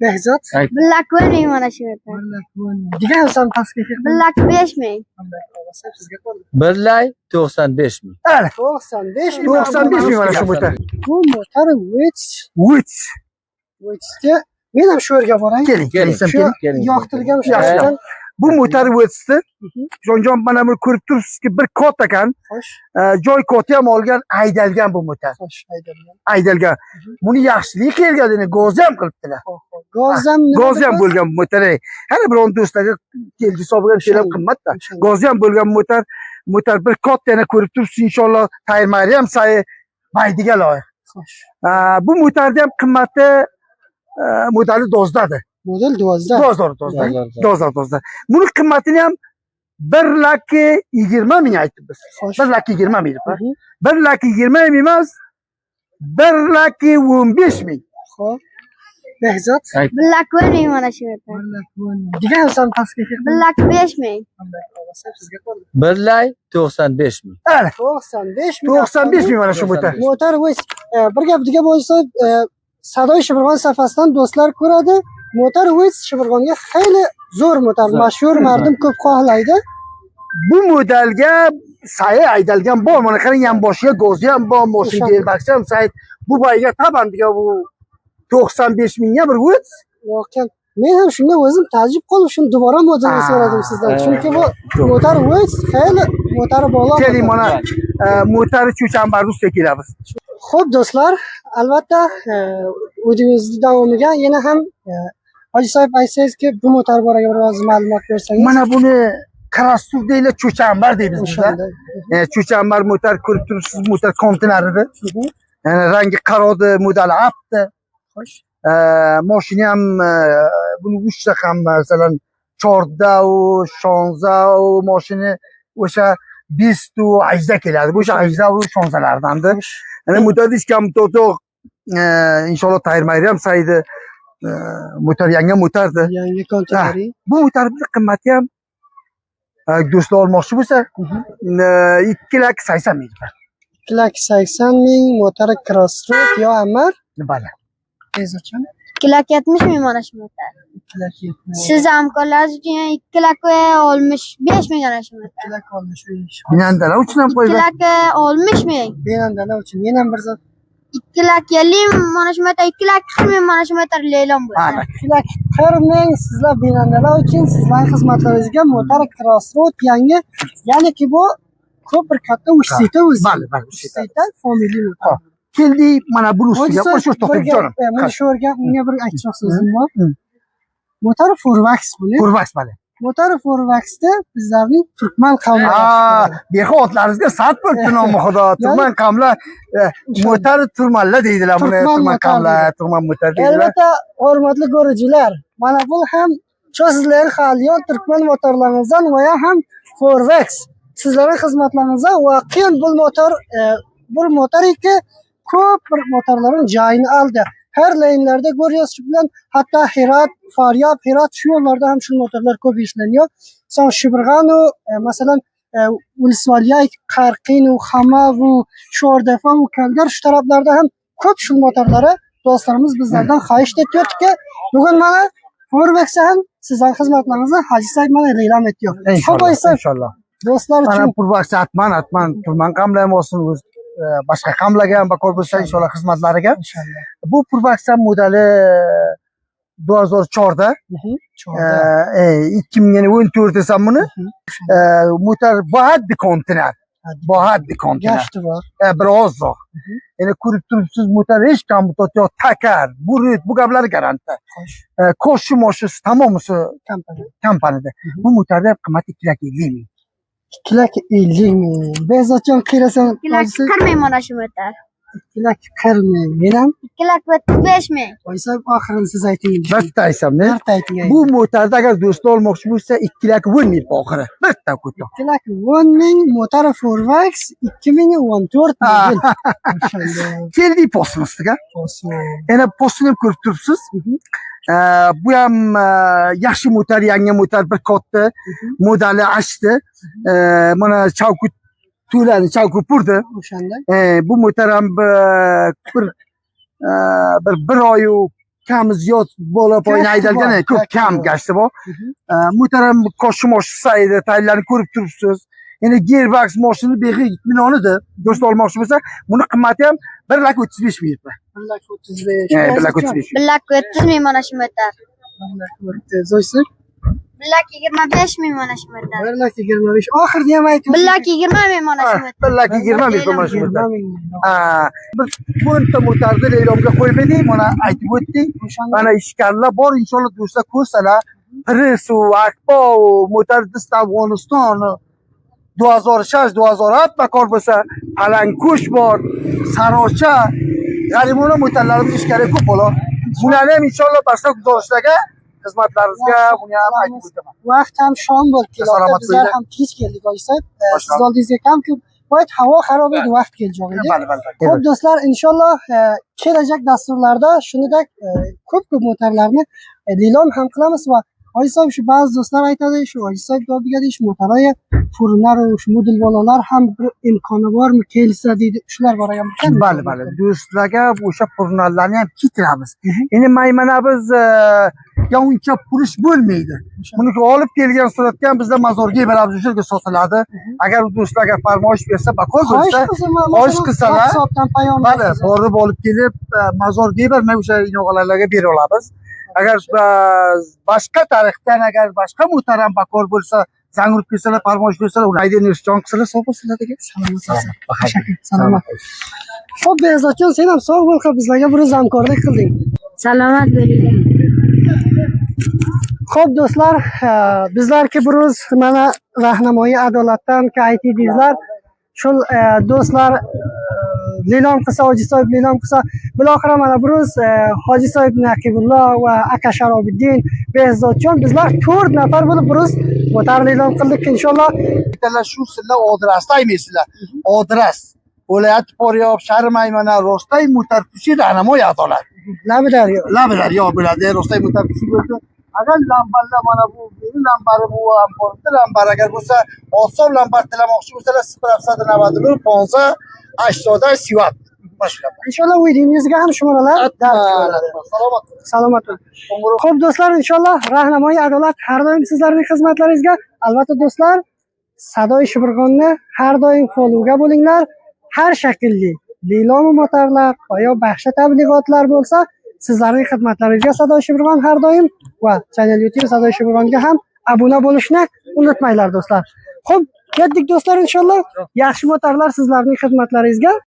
Behzod. Bir lak 10 ming mana shu yerda. Bir lak 10 ming. Degan ham pastga ketdi. 1 lak 5 ming. Sizga qoldi. 1 lak 95 ming. Ana 95 ming. 95 ming mana shu motor. Bu motor Wits. Wits. Witsga men ham shu yerga boray. Keling, Keling, keling, Shu keling. keling. yoqtirilgan Yaxshi. o'sha. Bu motor Witsni Jonjon, mana buni ko'rib turibsizki, bir kod ekan. Xo'sh, Joy kodi ham olgan, haydalgan bu motor. Xo'sh, haydalgan. Haydalgan. Buni yaxshiligi kelganini gozi ham qilibdilar. Xo'p, xo'p. Goz ham nima Gozi ham deb bo'lgan bu motor. Ey. Hali biron do'stlarga keldi hisobiga kelam qimmatda. O'shanda. Gozi ham bo'lgan motor, motor bir katta, yana ko'rib turibsiz, inshaalloh tayyormari ham sayi baydiga loyiq. Xo'sh. Bu motorni ham qimmati modeli 12-dadir. Model 12. 12, 12. 12, 12. Buni qimmatini ham 1 lak 20 ming aytib biz. Xo'sh. 1 lak 20 ming. 1 lak 20 ming emas, 1 lak 15 ming. Xo'p. Behzod. 1 lak 10 ming mana shu yerda. 1 lak 10 ming. Degan ham pastga ketdi. 1 lak 5 ming. Sizga qoldi. 1 lak 95 ming. Ana 95 ming. 95 ming mana shu motor. Motor Wits. Bir gap degan bo'lsa, Sadoy Shibirg'on safhasidan do'stlar ko'radi. Motor Wits Shibirg'onga xeyli zo'r motor, Zo'r. Mashhur, mardim ko'p xohlaydi. Bu modelga sayi haydalgan bor. Mana qarang, ham boshiga gozi ham bor, mashina O'shanda. gearboxi ham sayt. Bu boyga taban degan bu 95 mingga bir Wits. Voqean men ham shunga o'zim ta'jib qolib, shuni dubora modelini so'radim sizdan. Chunki bu motor Wits xeyli motori bolo. Keling, mana motori Chuchambar ustiga kelamiz. Xo'p do'stlar, albatta videomizni davomiga yana ham Hoji sohib aytsangizki, bu motor boraga bir oz ma'lumot bersangiz. Mana buni Krastur deyiladi, Chuchambar deymiz bizlar. O'shanda. Chuchambar motor ko'rib turibsiz, motor konteyneridir. Yani rangi qarodi, modeli apti. Xo'sh. Mashina ham buni uch raqam, masalan, chorda u, shonza u, mashina o'sha bestu ajda keladi. Bu o'sha ajda u shonzalardandir. Ana motorda hech kam to'toq, inshaalloh tayyormayri ham saydi. Motor yangi motordir. Yangi konteneri. Bu motorni qimmati ham do'stlar olmoqchi bo'lsa, 2 lak 80 ming. 2 lak 80 ming motori Crossroad yo Amar. Bale. Tezachon. 2 lak 70 ming mana shu motor. 2 lak 70. Siz hamkorlaringiz uchun 2 lak 65 ming ana shu motor. 2 lak 65. Binandalar uchun ham 2 qo'yib. lak 60 ming. Benandalar uchun men ham bir zot 2 lak 50 ming mana shu motor, 2 lak 40 ming mana shu motor leylon bo'ladi. 2 lak 40 ming sizlar benandalar uchun sizlarning xizmatlaringizga motor Crossroad yangi, ya'niki bu ko'p bir katta uch sita o'zi. Bale, bale, Uch sita family motor. Keldik mana buni ustiga. Hoji Shu sohib, to'xtab bir gap, jonim. Mana shu yerga unga bir aytishmoq so'zim bor. Motor Forwax buni. Kurvax, bale. Motor Forwaxda bizlarning turkman qavmlari. Behi otlaringizga sat bo'libdi nomi Xudo. Turman qamlar, motor turmanlar deydilar buni, Turkman turman motor qamlar, deydi. Turman motor deydilar. Albatta, hurmatli ko'ruvchilar, mana bu ham shu sizlar xohlagan turkman motorlarimizdan va ya ham Forwax sizlarning xizmatlaringizda voqean bu motor bu motoriki ko'p bir motorlarning joyini oldi. Har laynlarda ko'ryapsiz shu bilan, hatto Herat, Faryab, Herat shu yo'llarda ham shu motorlar ko'p ishlaniyor. So'ng Shibirg'anu, masalan, Ulisvalyak, Qarqin, Xama va Sho'rdafa va Kalgar shu taraflarda ham ko'p shu motorlari do'stlarimiz bizlardan xohish etyaptiki, bugun mana Forwax ham sizlarning xizmatlaringizni Hoji sohib mana e'lon etyapti. Xo'p, Inshaalloh, Hoji sohib, inshaalloh. do'stlar Mana uchun Purvax atman, atman turman qamlar ham olsin, o'z boshqa qamlarga ham bakor bo'lsa inshaalloh xizmatlariga. Inshaalloh. Bu Purvax modeli 2004da. Chorda. 2014 desam buni. Motor bu haddi konteyner. Bu haddi konteyner. Gashti bor. Bir ozroq. Endi ko'rib turibsiz, motor hech kam yo'q, takar, burut, bu gaplar garanti. Xo'sh. Ko'shi moshisi tamomisi Kompaniya. kompaniyada. Bu motorda qimmati 2 lak 50 ming. 2 lak 50 ming. Behzodjon qiyrasan. 2 lak 40 ming mana shu motor. 2 lak 40 ming. Men ham 2 lak 35 ming. Hoji sohib, oxirini siz ayting. Bitta aytsam, ne? Bitta ayting. Bu motorda agar do'stlar olmoqchi bo'lsa, 2 lak 10 ming oxiri. Bitta ko'ta. 2 lak 10 ming motor Forwax 2014 model. O'shanda. Keldik postni ustiga. Olsun. Yana postini ham ko'rib turibsiz. Bu ham yaxshi motor, yangi motor, bir katta modeli achdi. Mana chavku to'lani chavku purdi. O'shanda. Bu motor ham bir bir oyu Kam ziyod bola poyni Gashti haydalgan, bor, ko'p gashti kam bor. Gashti bor. Muhtaram koshi saydi, taylarni ko'rib turibsiz. Endi Gearbox mashina beg'i itminoni edi. Do'st olmoqchi bo'lsa, buni qimmati ham 1 lakh 35 ming rupia. 1 lakh 35. 1 lakh 35. 1 lakh 30 ming mana shu motor. 1 lakh 30. Zo'ysi? 1 lakh 25 ming mana shu motor. 1 lakh 25. Oxirini ham ayting. 1 lakh 20 ming mana shu motor. 1 lakh 20 ming mana shu motor. 20 ming. Ha, bir o'nta motorni leylomga qo'yib edik, mana aytib o'tdik. O'shanda Mana ishkallar bor, inshaalloh do'stlar ko'rsalar, Pris va Akbo motor dist Afg'oniston 2006 2007 bakor bo'lsa, Palankush bor, Sarocha, g'aribona motorlarimiz ishkari ko'p bo'lar. Bularni ham inshaalloh boshqa guzarishlarga xizmatlaringizga buni ham aytib o'taman. Vaqt ham shom bo'lib kelyapti. Salomat Bizlar bo'linglar. ham kech keldik, Oysoy. Boshqa. Siz oldingizga kam ko'p payt havo xarob edi, vaqt keljoq edi. Bali, bali, bali. Xo'p do'stlar, inshaalloh kelajak dasturlarda shunidek ko'p-ko'p motorlarni lilom ham qilamiz va Hoji shu ba'zi do'stlar aytadi, shu Hoji sohib deydi, shu motorlar furnar shu model bolalar ham bir imkoni bormi kelsa deydi. Shular bor ekan. Bali, bali. Do'stlarga o'sha purnallarni ham keltiramiz. Endi maymana biz ya uncha purish bo'lmaydi. Buni olib kelgan suratga ham bizda mazorga beramiz, o'sha yerga sotiladi. Agar do'stlarga farmoyish bersa, bakor Xohish bo'lsa, qilsa, xohish qilsalar, WhatsAppdan payom bali, bersa. Borib olib kelib mazorga bermay o'sha inog'alarga bera olamiz. Agar boshqa tarixdan agar boshqa muhtaram bakor bo'lsa, zang urib kelsalar, farmoyish bersalar, uni aydin jon qilsalar, sog' bo'lsinlar degan. Salomat. Salomat. Xo'p, Behzodjon, sen ham sog' bo'l, bizlarga bir hamkorlik qilding. Salomat bo'ling. Xo'p do'stlar, bizlarki bir o'z mana rahnamoyi adolatdan ki aytdingizlar. Shul do'stlar lilom qilsa, Hoji sohib lilom qilsa, biloxira mana bir o'z Hoji sohib Naqibullo va aka Sharobiddin, Behzodjon bizlar 4 nafar bo'lib bir o'z motor lilom qildik inshaalloh. Aytadilar, shu sizlar odrasda aymaysizlar. Odras. Viloyat Poryob, shahri Maymana, Rostay mutarfushi rahnamoy adolat. Labi daryo. Labi daryo bo'ladi, Rostay mutarfushi bo'lsa. Agar lambarlar mana bu meni lambari bu hamkorlikda lambar agar bo'lsa, oson lambar tilamoqchi bo'lsalar 0799 15 80 37. Mana shu lambar. Inshaalloh videongizga ham shumaralar darj bo'ladi. Salomat. Salomat bo'ling. Xo'p do'stlar, inshaalloh rahnamoyi adolat har doim sizlarning xizmatlaringizga. Albatta do'stlar, Sadoi Shibirg'onni har doim followga bo'linglar. Har shaklli lilomi motorlar va yo baxsha tabliğotlar bo'lsa, sizlarning xizmatlaringizga Sadoi Shibirg'on har doim va channel YouTube Sadoi Shibirg'onga ham obuna bo'lishni unutmanglar do'stlar. Xo'p, ketdik do'stlar inshaalloh. Yaxshi motorlar sizlarning xizmatlaringizga.